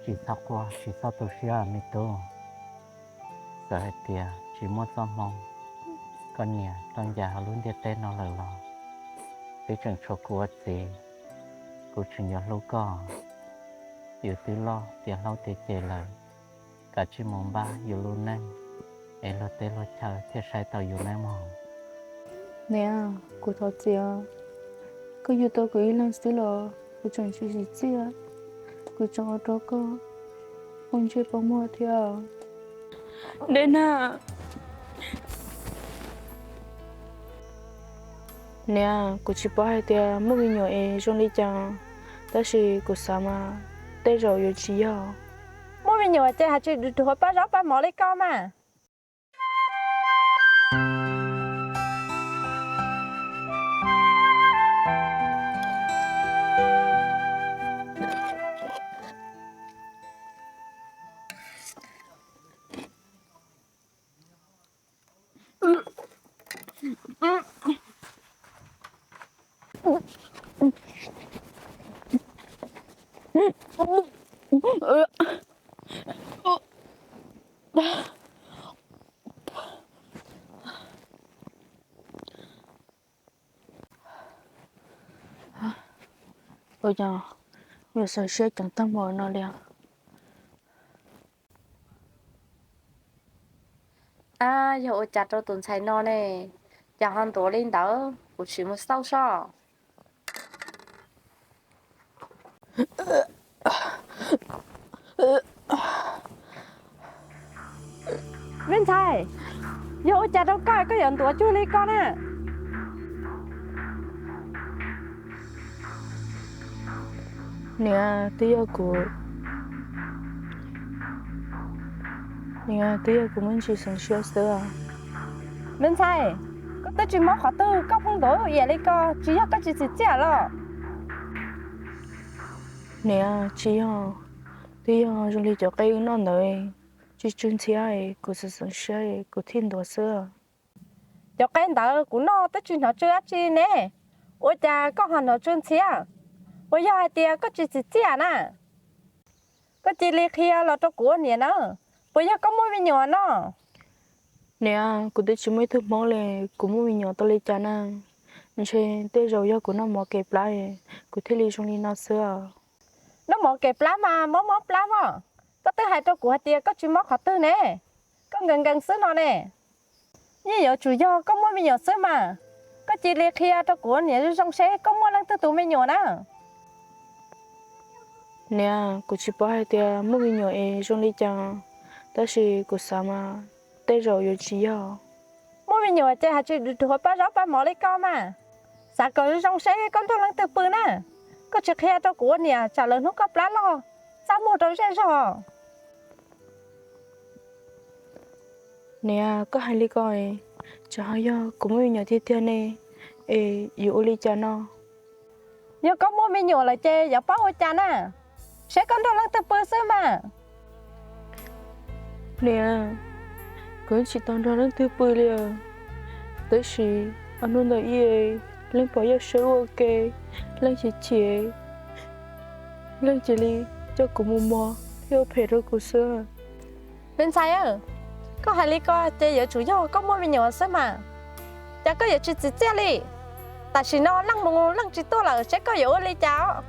Tsis txhob quaj, tsis txhob tu siab me tub. Txawm hais tias tsis muaj txoj hmoo koj niam tau ncaim hauv lub ntiaj teb no lawm los twb tseem tshuav kuv ua txiv, kuv tseem yuav hlub koj. Yus twb loj tiav hlob tiav ceg lawm, kav tsij mus npaj yus lub neej es luag teb luag chaw thiaj saib tau yus nawb mog. Niam, kuv thov txim os. Koj yug tau kuv ib leeg xwb los kuv tseem tsis tsim txiaj, kuv tseem ua rau koj ua ntsej poob muag thiab. Dej Nag, niam, kuv tsis paub hais tias muaj me nyuam es zoo li cas, tab sis kuv xav mas tej zaum yuav tsis yog. Muaj me nyuam ces hais tsis dhuav pab zaub pab mov li koj mas. Ua cas yuav xav siab ceev tag npaum no li os? Ab, yog ua cas rau tus ntxhais no ne, cas ho ntuav li ntawd, kuv tsis mus xauj sob. Me ntxhais, yog ua cas rau koj, koj yuav ntuav cuag li koj na? Niam, twb yog kuv, niam, twb yog kuv muaj ntsis xeev siab xwb. Me ntxhais, koj twb tsis mob qhov twg, koj pheej ntuav iam li ko, tsis yog koj tsis tsim txiaj los? Niam, tsis yog, twb yog zoo li cov qe wb noj ntawd tsis tsw ntxhiab, kuv xav xeev siab kuv thiaj ntuav xwb. Cov qe ntawd kuv noj twb tsis hnov tsw dab tsi ne, ua cas koj ho hnov tsw ntxhiab? Puas yog hais tias koj tsis tsim txiaj na? Koj cia li qhia los rau kuv ua niam na, puas yog koj muaj me nyuam no? Niam, kuv twb tsis muaj ib tug hmoob li, kuv muaj me nyuam tau li cas na? Ntshe tej zaum yog kuv noj mov kev plab, kuv thiaj li zoo li no xwb. Noj mov kev plab mas mob mob plab os. Koj twb hais rau kuv hais tias koj tsis mob qhov twg ne, koj nkees nkees xwb no ne. Yeej yuav tsum yog koj muaj me nyuam xwb mas. Koj cia li qhia rau kuv ua niam zoo zoo seb koj muaj leej twg tus me nyuam na. Niam, kuv tsis paub hais tias muaj me nyuam es zoo li cas, tab sis kuv xav mas tej zaum yuav tsis yog. Muaj me nyuam ces hais tsis dhuav pab zaub pab mov li koj mas. Xav kom zoo zoo seb koj nrog leej twg pw na. Koj tsis qhia rau kuv ua niam tsam lawv hnub koj plab loj, txaj muag rau zej zog. Niam, koj hais li ko, tsam ho yog kuv muaj me nyuam tiag tiag ne, es yuav ua li cas no? Yog koj muaj me nyuam lawm ces yuav paub ua cas na, seb koj nrog leej twg pw xwb mas. Niam, kuv tsis tau nrog leej twg pw li, tab sis ob hnub ntawd ib leeg pom Yaj Seb ua ke, leej chim chim, leej cia li coj kuv mus mos thiab ua phem rau kuv xwb. Me ntxhais, koj hais li ko ces yuav tsum yog koj muaj me nyuam xwb mas. Cas koj yuav tsis tsim txiaj li? Tam sim no leej mus leej tsis tuaj lawm, seb koj yuav ua li cas os?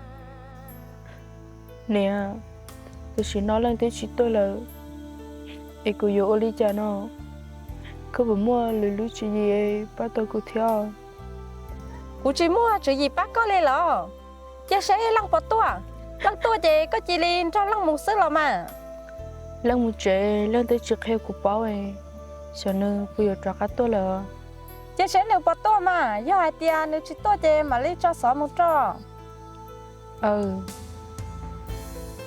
Niam, tam sim no leej twb tsis tuaj lawm, es kuv yuav ua li cas no? Koj puas muaj lwm lub tswv yim pab tau kuv thiab? Kuv tsis muaj tswv yim pab koj li los. Cia seb leej puas tuaj, leej tuaj ces koj cia li nrog leej mus xwb los mas. Leej mus tsev, leej twb tsis qhia kuv paub, xyov nws puas yuav rov qab tuaj lawm. Cia seb nws puas tuaj mas, yog hais tias nws tsis tuaj ces mam li tso xov mus rau. Aw,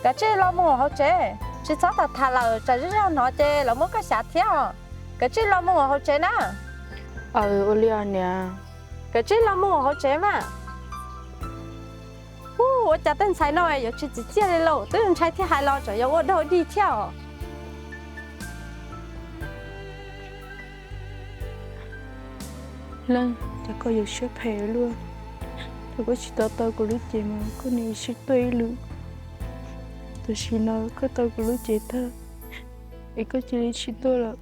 kav tsij los mus hauv tsev, tsis txhob tham tham lawm, tsam zej zog hnov ces lawv muab koj xyav thiab os. Kav tsij los mus hauv tsev na. Aw, ua li os niam. Kav tsij los mus hauv tsev mas. Ua cas tej ntxhais no yuav tsis tsim txiaj li lauj, twb ntshai thiaj hais los tsam yuav ua dog dig thiab os. Leej, cas koj yuav siab phem luaj, thaum koj tsis tau tau kuv lub cev mas koj nim sib tuaj ib lwm. Tam sim no koj tau kuv lub cev tag, es koj cia li tsis tuaj lawm.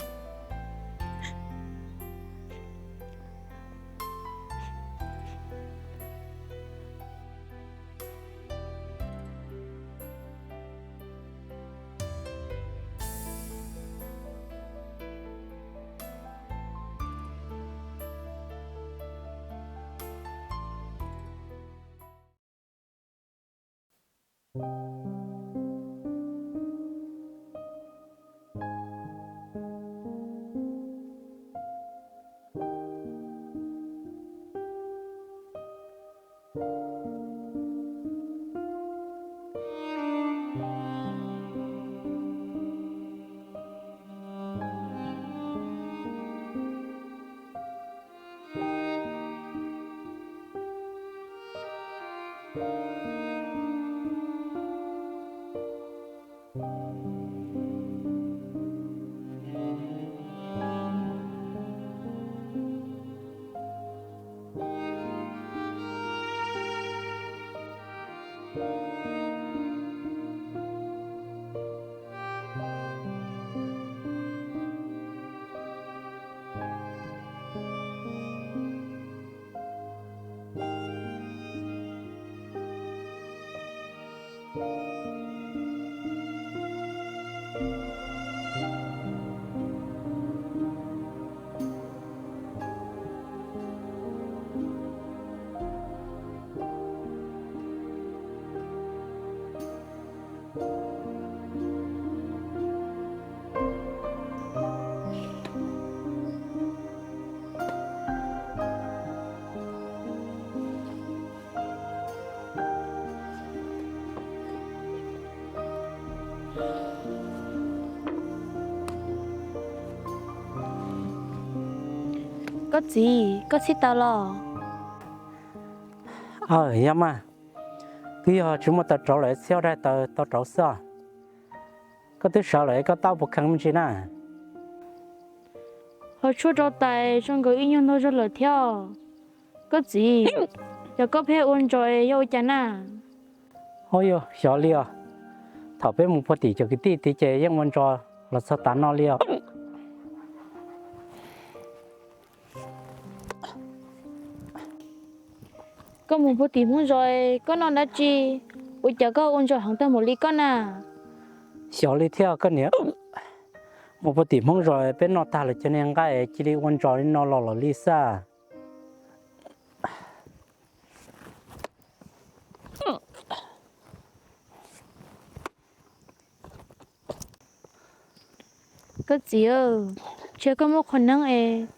Koj txiv, koj txhib tau los? Aw, yog mas, twb yog tsis muaj taws rauv lawm, txhib ob daim taws tau rauv xwb os. Koj twb sawv lawm, koj tau puas kheev me ntsis na? Ho tshuaj rau tais zoo nkaus ib nyuag ntau zog lawm thiab. Koj txiv, yog koj pheej ua ntsos yog ua cas na? Ua yog xyov li os, thaum peb mus puag tim cov kwv tij tid ces yeej ua ntsos los txog tav no li os. Koj mus puag tim Hmoob Zos, koj noj dab tsi, ua cas koj ua ntsos heev tag npaum li koj na? Xyov li thiab koj niam, mus puag tim Hmoob Zos peb noj tag lawm cov niag nqaij cia li ua ntsos li no los lawm li xwb. Koj txiv, ntshai koj muaj qhua neeb es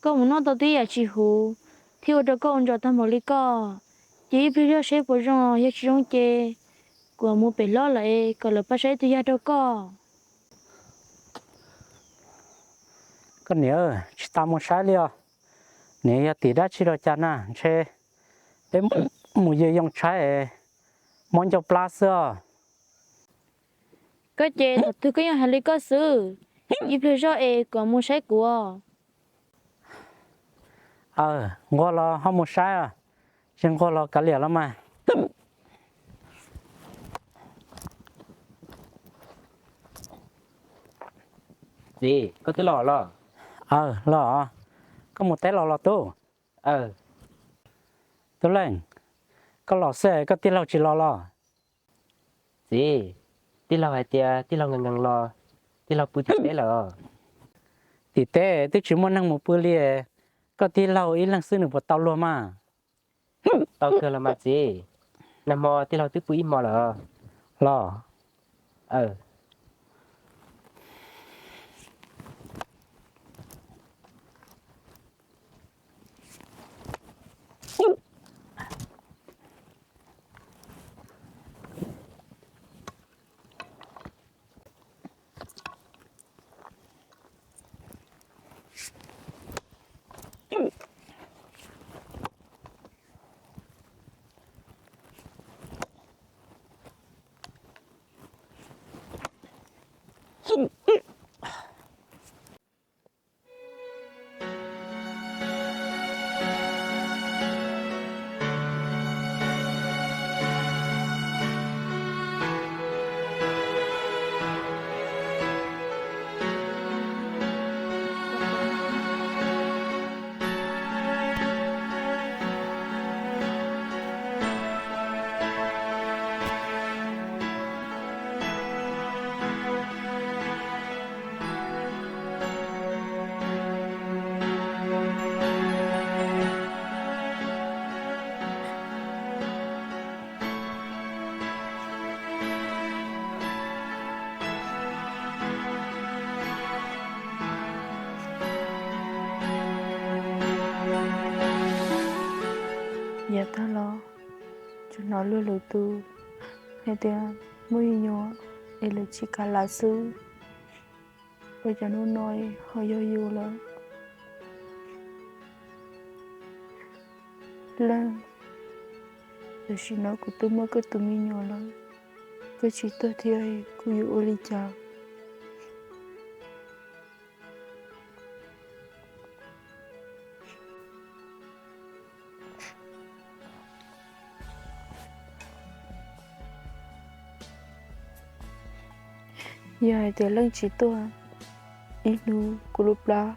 koj mus noj tau tib yam tsis huv thiaj ua rau koj ua ntsos tag npaum li koj. Ces ib pliag zoj seb puas zoo, yog tsis zoo ces kuv mus pem hlob lawm es kom lawv pab saib tus yag rau koj. Koj niam, tsis tas mus saib li os. Niam, yog tim dab tsi los cas na, ntshe peb mus yws yoo tshaib es mob ncauj plab xwb os. Koj ces thaum twg koj yeej hais li koj xwb. Ib pliag zoj es kuv mus saib kuv. Aw, nquag los ho mus saib, tsis nquag los kav liam los mas. Txiv, koj twb los los? Aw, los. Koj mus teb los los tub? Tub Leej, koj los xwb koj tij laug tsis los los? Txiv, tij laug hais tias tij laug nkees nkees los, tij laug pw tim teb lawm. Tim teb twb tsis muaj neeg mus pw li, koj tij laug ib leeg xwb nws puas tau luag mas? Tau kawg los mas txiv, nag hmo tij laug twb pw ib hmo lawm. Los. Yog los, tsuas hnov luag lwm tus hais tias muaj me nyuam es lawv tsis kam lam xwb, ua cas hnub no ho yog yus lawm. Leej, tam sim no kuv twb muaj koj tus me nyuam lawm, koj tsis tuaj thiab kuv yuav ua li cas? Yog hais tias Leej tsis tuaj, ib hnub kuv lub plab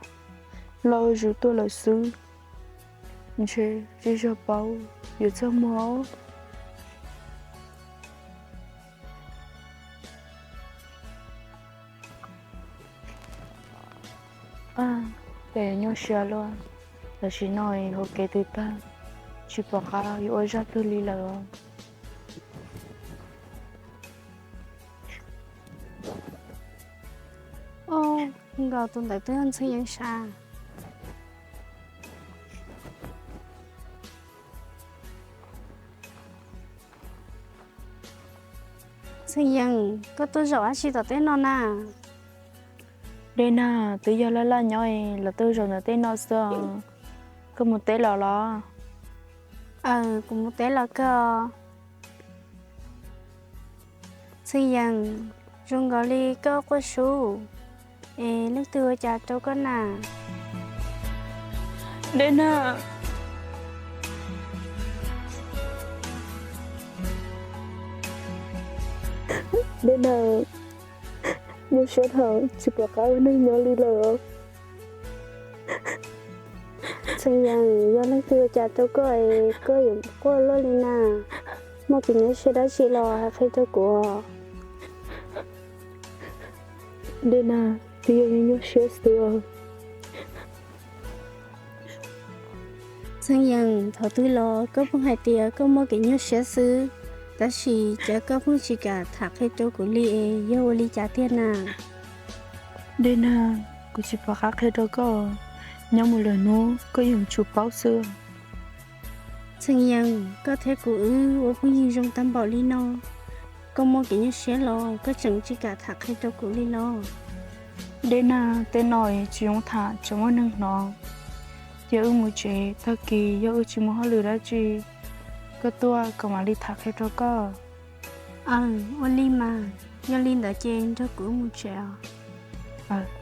loj zus tuaj lawm xwb, ntshe zej zog paub yuav txog muag. Cas nyuaj siab luaj, tam sim no hauv kev twb tag, tsis pom qab yuav ua zaj twg li lawm. Nkaus tus ntawd twb yog Ntxhee Yees sav. Ntxhee Yees, koj tuaj zaum dab tsi tom teb no na? Dej Nag, twb yog laj laj nyob los tuaj zaum ntawm tej no xwb os. Koj mus teb los los? Aws, kuv mus teb los kawg. Ntxhee Yees, zoo nkaus li koj quaj sub, es leej twg ua cas rau koj na? Dej Nag, Dej Nag, nyuaj siab dhau tsis pom qab ua neeg nyob li lawm. Ntxhee Yees, yog leej twg ua cas rau koj es koj yuav quaj luaj li na? Muaj kev nyuaj siab dab tsi los hais qhia rau kuv. Dej Nag, twb yog nyuaj siab xwb. Ntxhee Yees, thaum twg los koj pheej hais tias koj muaj kev nyuaj siab xwb, tab sis cas koj pheej tsis kam tham qhia rau kuv li es yog ua li cas tiag na? Dej Nag, kuv tsis pom qab qhia rau koj, nyob mus lwm hnub koj yeej tsum paub xwb. Ntxhee Yees, koj thiab kuv wb ua phooj ywg zoo tag npaum li no, koj muaj kev nyuaj siab los koj tseem tsis kam tham qhia rau kuv li los? Dej Nag, tej no tsis zoo tham tseem muaj neeg hnov. Cia wb mus tsev, tag kis yog wb tsis muaj hauj lwm dab tsi, koj tuaj kuv mam li tham qhia rau koj. Aws, ua li mas, yog li ntawd ces nrog kuv wb mus tsev os.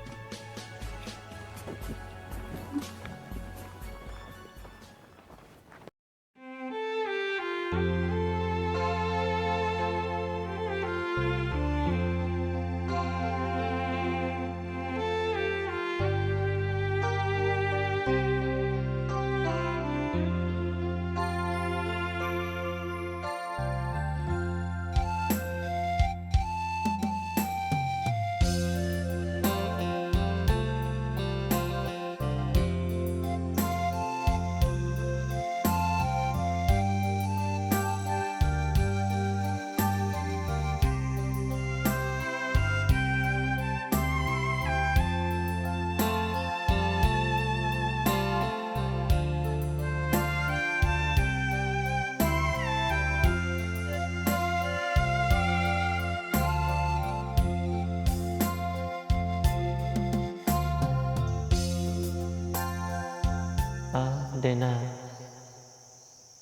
Dej Nag,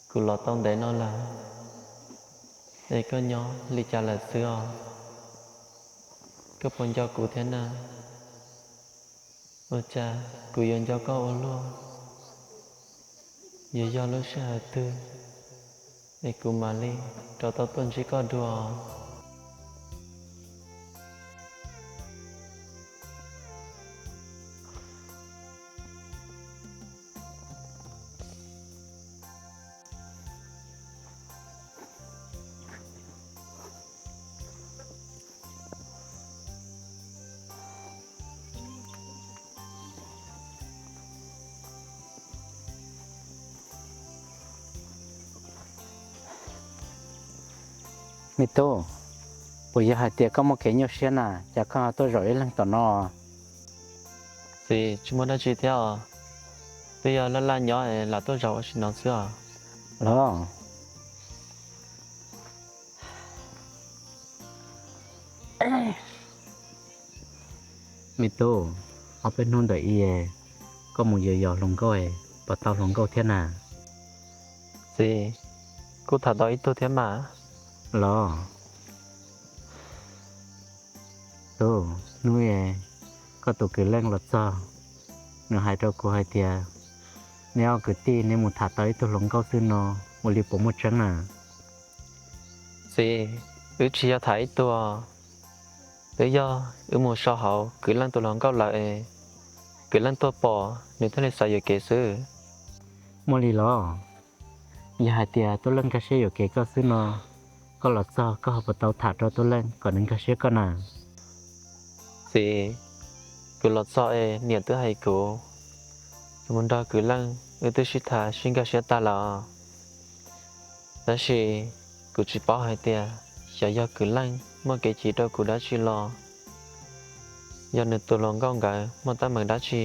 kuv los tau ntev no lawm, es koj nyob li cas lawm xwb os? Koj puas nco kuv thiab na? Ua cas kuv yuav nco koj ua luaj? Yuav yog lub sij hawm twg es kuv mam li rov tau tuaj ntsib koj dua? Me tub, puas yog hais tias koj muaj kev nyuaj siab na, cas koj ho tuaj zaum ib leeg tom no? Txiv, tsis muaj dab tsi thiab os. Twb yog laj laj nyob es lam tuaj zaum ua si no xwb os. Los, me tub, ob peb hnub ntawm i, koj mus yos yos hluas nkauj, puas tau hluas nkauj thiab na? Txiv, kuj tham tau ib tug thiab mas. Los, tub, hnub koj tus kwv Leej los txog, nws hais rau kuv hais tias neb ob kwv tij neb mus tham tau ib tug hluas nkauj xwb no, ua li puas muaj tseeb na? Txiv, wb tsis yog tham ib tug, twb yog wb mus so hauv kwv Leej tus hluas nkauj lawm es kwv Leej tuaj pom nws thiaj li xav yuam kev xwb. Muaj li los? Yog hais tias tub Leej nkag siab yuam kev koj xwb no, koj los txog koj ho puas tau tham rau tub Leej kom nws nkag siab koj na? Txiv, kuv los txog es niam twb hais kuv, kuv mus nrog kwv Leej wb twb sib tham sib nkag siab tag lawm. Tab sis kuv tsis paub hais tias xyov yog kwv Leej muaj kev chim rau kuv dab tsi los yog nws tus hluas nkauj nkawd muaj teeb meem dab tsi.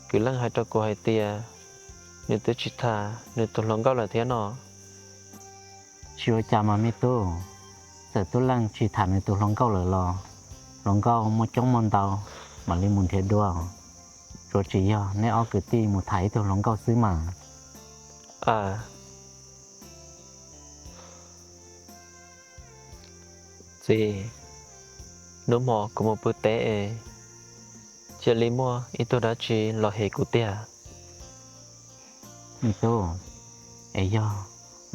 Kwv Leej hais rau kuv hais tias nws twb tsis tham nws tus hluas nkauj lawm thiab no. Tsis ua cas mas me tub, txawm tub Leej tsis tham nws tus hluas nkauj lawm los hluas nkauj muaj coob muaj ntau, mam li mus nrhiav dua. Tsuas tsis yog neb ob kwv tij mus tham ib tug hluas nkauj xwb mas. Txiv, hnub hmo kuv mus pw teb es cia li muaj ib tug dab tsi los hem kuv tiag. Me tub, es yog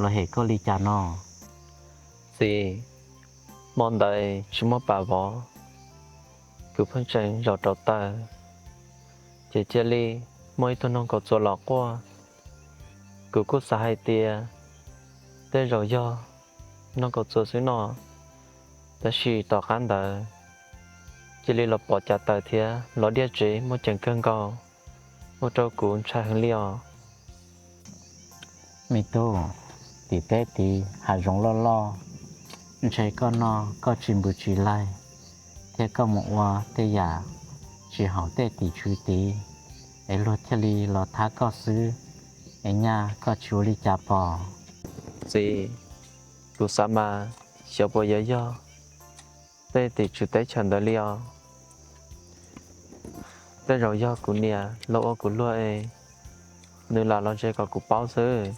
los hem koj li cas no? Txiv, hmo ntawd tsis muaj pas vov, kuv pheej tseem zaum rau taws, ces cia li muaj ib tug noog kaus txuas los quaj. Kuv kuj xav hais tias tej zaum yog noog kaus txuas xwb no, tab sis tom qab ntawd cia li los pom cas taws thiab los diaj tsev muaj ceem kawg nkaus, ua rau kuv ntshai heev li os. Me tub, tim teb tid hav zoov loj loj, ntshe koj noj koj tsis npws tsis laig, thiab koj mus ua tej yam tsis haum tej tim tswv tid, es luag thiaj li los thab koj xwb, es nyaj koj tsis ua li cas pom. Txiv, kuv xav mas xyov puas yuav yog tej tim tswv teb chaws ntawd li os. Tej zaum yog kuv niam los ua kuv luag es nws lam los ze kom kuv paub xwb.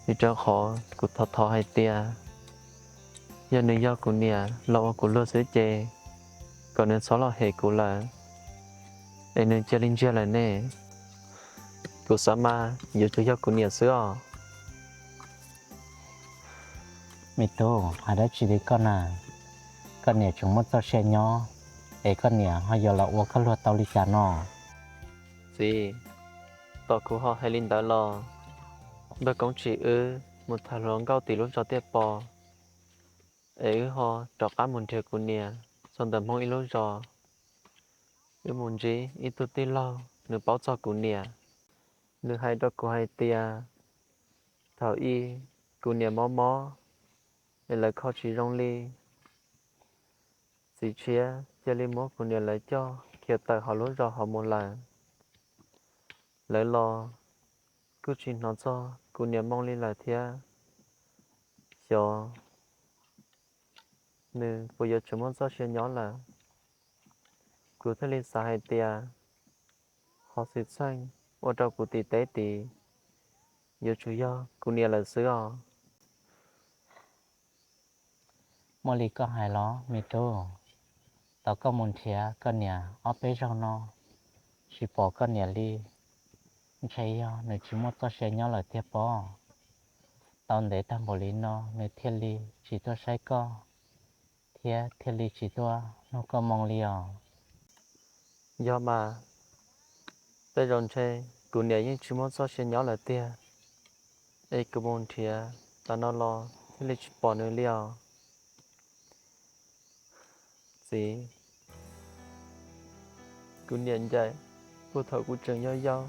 Vim rau qhov kuv thov thov hais tias yog nws yog kuv niam los ua kuv luag xwb ces kom nws txhob los hem kuv lawm, es nws cia li ntsiag lawm ne. Kuv xav mas yuav tsum yog kuv niam xwb os. Me tub, hais dab tsi li koj na? Koj niam tseem muaj txoj sia nyob, es koj niam ho yuav los ua koj luag tau li cas no? Txiv, tos kuv ho hais li ntawd los npawg Koob Tsim wb mus tham hluas nkauj tim lub zos Tiaj Pov, es wb ho rov qab mus nrhiav kuv niam txog ntawm Hmoob ib lub zos. Wb mus ntsib ib tug tij laug nws paub txog kuv niam, nws hais rau kuv hais tias thaum ub kuv niam mob mob es lawv kho tsis zoo li, txiv tshiab cia li muab kuv niam lawv coj khiav tawm hauv lub zos hauv mus lawm. Lawv los kuj tsis hnov txog kuv niam moo li lawm thiab. Xyov nws puas yuav tseem muaj txoj sia nyob lawm. Kuv thiaj li xav hais tias qhov xwm txheej ua rau kuv tim teb tid yuav tsum yog kuv niam lawm xwb os. Muaj li koj hais los me tub? Tau koj mus nrhiav koj niam ob peb zaug no tsis pom koj niam li, ntshe yog nws tsis muaj txoj sia nyob lawm tiag pob. Tau ntev tag npaum li no nws thiaj li tsis tuaj saib koj, thiab thiaj li tsis tuaj nug koj moo li os. Yog mas, tej zaum ntshe kuv niam yeej tsis muaj txoj sia nyob lawm tiag, es kuv mus nrhiav tas no los thiaj li tsis pom nws li os. Txiv, kuv niam ncaim puag thaum kuv tseem yau yau,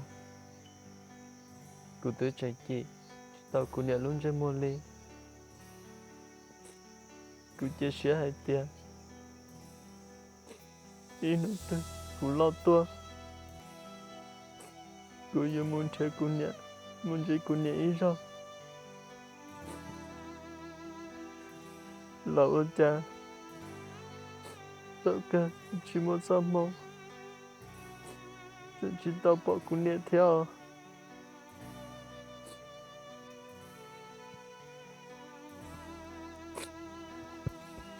kuv twb tseem cim tsis tau kuv niam lub ntsej muag li. Kuv cia siab hais tias ib hnub twg kuv loj tuaj, kuv yuav mus nrhiav kuv niam mus ntsib kuv niam ib zaug los ua cas thaum kawg tsis muaj txoj hmoo, tseem tsis tau pom kuv niam thiab os.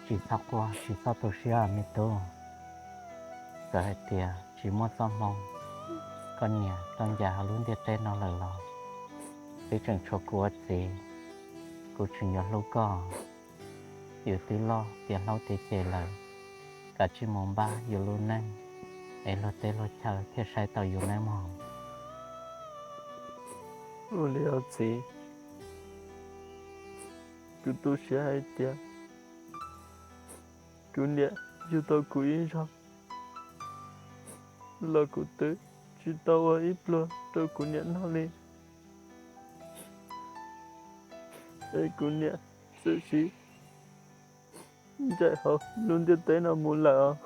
Tsis txhob quaj, tsis txhob tu siab me tub. Txawm hais tias tsis muaj txoj hmoo, koj niam tau ncaim hauv lub ntiaj teb no lawm los twb tseem tshuav kuv ua txiv, kuv tseem yuav hlub koj. Yus twb loj tiav hlob tiav ceg lawm, kav tsij mus npaj yus lub neej es luag teb luag chaw thiaj saib tau yus nawb mog. Ua li os txiv, kuv tu siab hais tias kuv niam yug tau kuv ib zaug los kuv twb tsis tau ua ib pluag rau kuv niam noj li, es kuv niam txawm sim ncaim hauv lub ntiaj teb no mus lawm os.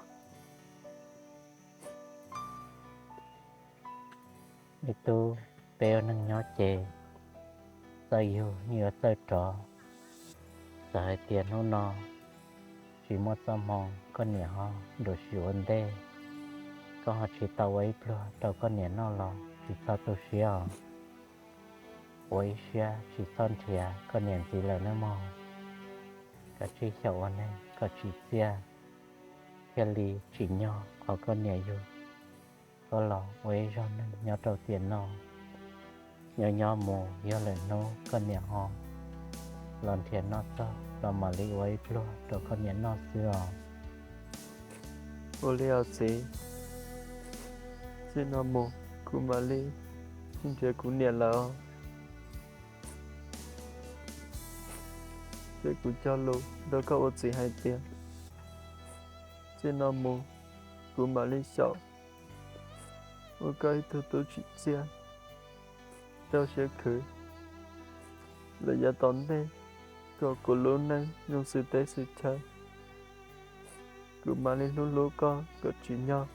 Me tub, peb ua neeg nyob ces txawj yug yeej yuav txawj rov. Txawm hais tias hnub no tsis muaj txoj hmoo, koj niam ho nruam sim ua ntej, koj ho tsis tau ua ib pluag rau koj niam noj los tsis txhob tu siab os. Ua ib siab tsis txhob nrhiav koj niam ntxiv lawm nawb mog. Kav tsij xyaum ua neeg kom tsim txiaj thiaj li tsim nyog qhov koj niam yug koj los ua ib zaug neeg nyob rau tiam no. Nyob nyob mus yog lwm hnub koj niam ho los nrhiav noj txog los mam li ua ib pluag rau koj niam noj xwb os. Ua li os txiv, txij no mus kuv mam li nrhiav kuv niam lawm os. Ces kuv cog lus rau koj ua txiv hais tias txij no mus kuv mam li xyaum ua koj ib tug tub tsim txiaj, rau siab khwv lawm yav tom ntej, kom kuv lub neej zoo xws teb xws chaw, kuv mam li hlub hlub koj kom tsim nyog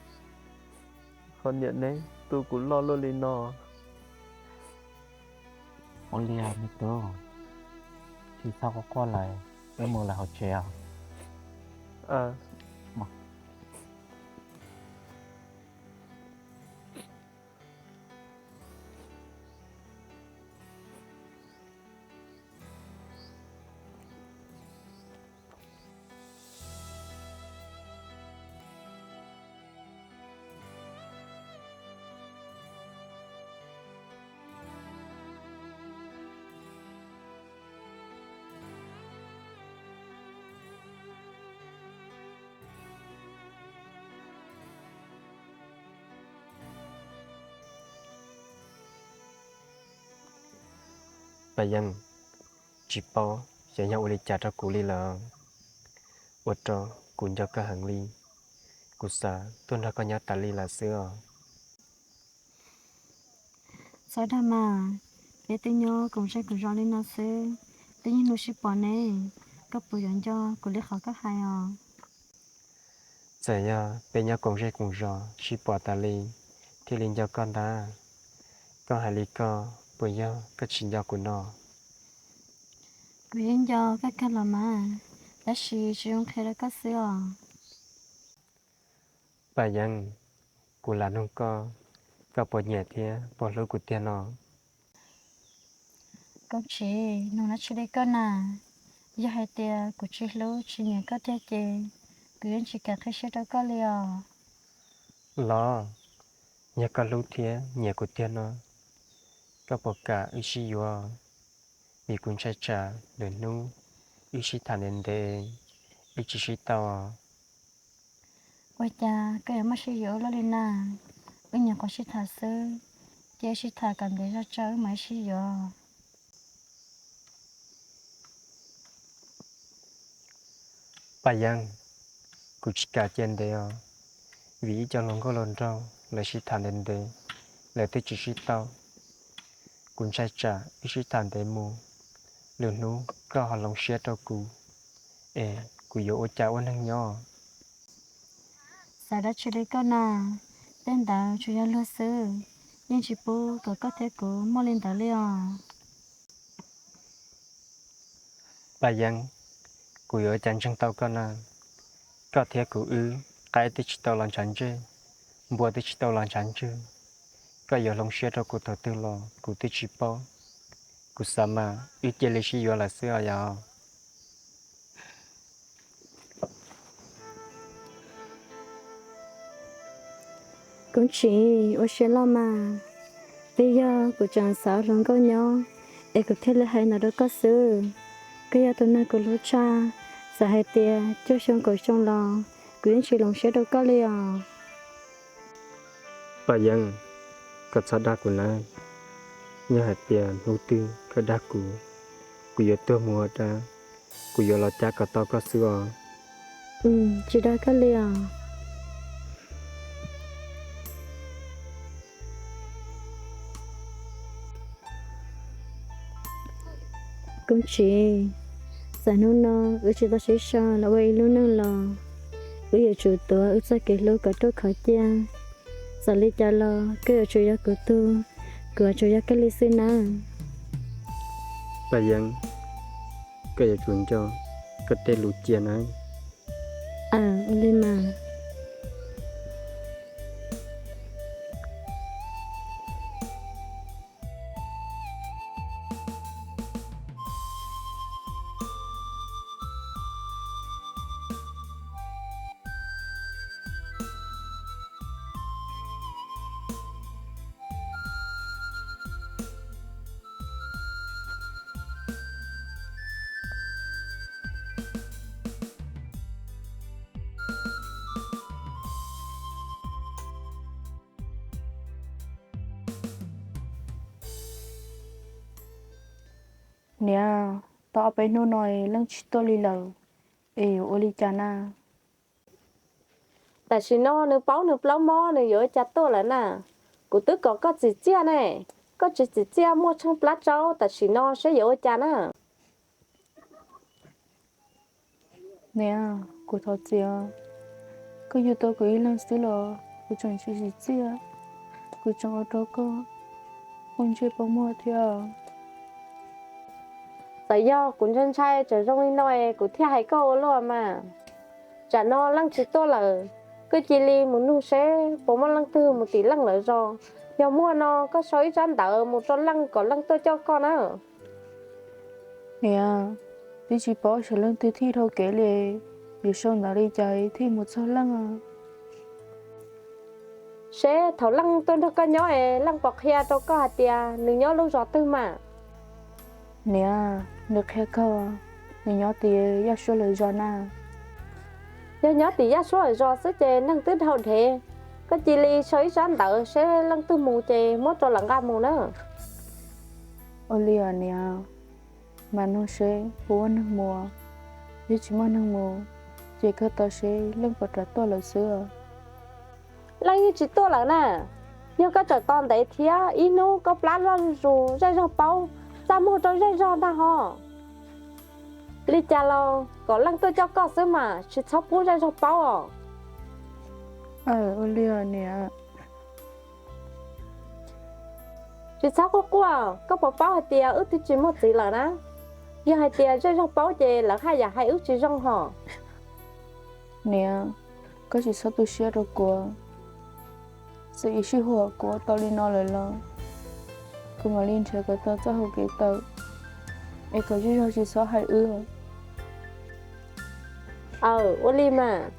qhov niam neb tu kuv loj luaj li no. Ua li os me tub, tsis txhob quaj quaj lawm, wb mus lawm hauv tsev os. Paj Yeeb, tsis paub xyov yog ua li cas rau kuv li lawm, ua rau kuv nco koj heev li. Kuv xav tuaj nrog koj nyob tas li lawm xwb os. Txhob dag mas, peb twb nyob koom zej koom zos li no xwb, twb niaj hnub sib pom ne, koj puas yuav nco kuv li qhov koj hais os? Txawm yog peb nyob koom zej koom zos sib pom tas li thiaj li nco koj ntag. Koj hais li ko puas yog koj tsis nco kuv no? Kuv yeej nco koj kawg los mas, tab sis tsis zoo qhia rau koj xwb os. Paj Yeeb, kuv lam nug koj, koj puas nyiam thiab puas hlub kuv tiag no? Koj tsis nug dab tsi li koj na. Yog hais tias kuv tsis hlub tsis nyiam koj tiag ces kuv yeej tsis kam qhib siab rau koj li os. Los, yog koj hlub thiab nyiam kuv tiag no, koj puas kam wb sib yuav? Vim kuv ntshai tsam lwm hnub wb sib tham ntev ntev, wb tsis sib tau. Ua cas koj yuav muaj sib yuav ua luaj li na? Wb nyuam qhuav sib tham xwb, cia wb sib tham kom ntev zog tso wb mam wb sib yuav. Paj Yeeb, kuv tsis kam cia ntev os, vim ib co hluas nkauj hluas nraug lawv sib tham ntev ntev, lawv twb tsis sib tau. Kuv ntshai tsam wb sib tham ntev mus, lwm hnub koj ho hloov siab rau kuv, es kuv yuav ua cas ua neeg nyob? Xav dab tsi li koj na, tej ntawd tsuas yog luag xwb, Yeej tsis pub kom koj thiab kuv muaj li ntawd li os. Paj Yeeb, kuv yuav ua cas ntseeg tau koj na? Koj thiab kuv wb, qaib twb tsis tau los ntshav ntsej, npua twb tsis tau los ntshav ntswg. Koj yuav hloov siab rau kuv thaum twg los kuv twb tsis paub. Kuv xav mas wb cia li sib yuav lawm xwb os yog. Koob Tsim, ua siab loj mas. Twb yog kuv tseem xav hluas nkauj nyob es kuv thiaj li hais ntawd rau koj xwb. Koj yog tus neeg kuv hlub tshaj, txawm hais tias cuaj xyoo kaum xyoo los kuv yeej tsis hloov siab rau koj li os. Paj Yeeb, koj txhob dag kuv nawb. Yog hais tias hnub twg koj dag kuv, kuv yuav tuag mus ua dab, kuv yuav los cab kom tau koj xwb os. Tsis dag koj li os. Koob Tsim, txawm hnub no wb tsis tau sib sau los ua ib lub neej los, wb yuav tsum tuav wb txoj kev hlub kom ruaj khov cia. Txawm li cas los koj yuav tsum yog kuv tug, kuv yuav tsum yog koj li xwb nawb. Paj Yeeb, koj yuav tsum nco koj tej lus cia nawb. Aws, ua li mas. Niam, tau ob peb hnub no leej tsis tuaj li lawm, es yuav ua li cas na? Tam sim no nws paub nws plaub mob nws yuav ua cas tuaj lawm na? Kuv twb kom koj txim txiaj ne, koj tsis txim txiaj muaj tsheej plab tsaub, tam sim no seb yuav ua cas na? Niam, kuv thov txim os. Koj yug tau kuv ib leeg xwb los kuv tseem tsis txim txiaj, kuv tseem ua rau koj quaj ntsej quaj muag thiab. Txawm yog kuv ntshai ntshai tseem zoo li no es kuv thiaj hais koj ua luaj mas. Tsam no leej tsis tuaj lawm, koj cia li mus nug seb puas muaj leej twg mus tim leej lawv zos. Yog muaj no koj sau ib tsab ntawv mus rau leej kom leej tuaj coj koj na. Niam, twb tsis paub seb leej twg thiaj dhau kev li, yuav sau ntawv li cas thiaj mus txog leej? Seb thaum leej tuaj nrog koj nyob es leej puas qhia rau koj hais tias nws nyob lub zos twg mas? Niam, nws qhia kawg, nws nyob tim Yaj Suab lawv zos na. Yog nyob tim Yaj Suab lawv zos xwb ces neeg twb dhau dhev. Koj cia li sau ib tsab ntawv seb leej twg mus ces muab rau lawv nqa mus na. Ua li os niam, mas nug seb puas muaj neeg mus, yog tsis muaj neeg mus ces kawg tos seb leej puas rov tuaj lawm xwb. Leej yeej tsis tuaj lawm na. Yog koj tseem tos ntev thiab ib hnub koj plab loj zuj zus zej zog paub, txaj muag rau zej zog ntag ho. Li cas los kom leej tuaj coj koj xwb mas tsis txhob pub zej zog paub os. Ua li os niam. Tsis txhob quaj quaj, koj puas paub hais tias wb twb tsis muaj txiv lawm na? Yog hais tias zej zog paub ces lawv haj yam hais wb tsis zoo hos. Niam, koj tsis txhob tu siab rau kuv. Txawm ib sij huam kuv ua tau li no lawm los kuv mam li nrhiav kom tau txoj hau kev tawm, es kom zej zog tsis txhob hais wb. Aw, ua li mas.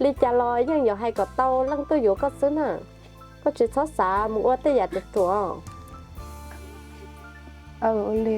Li cas los yeej yuav hais kom tau leej twg yuav koj xwb na. Koj tsis txhob xav mus ua tej yam ruam ruam. Aw, ua li.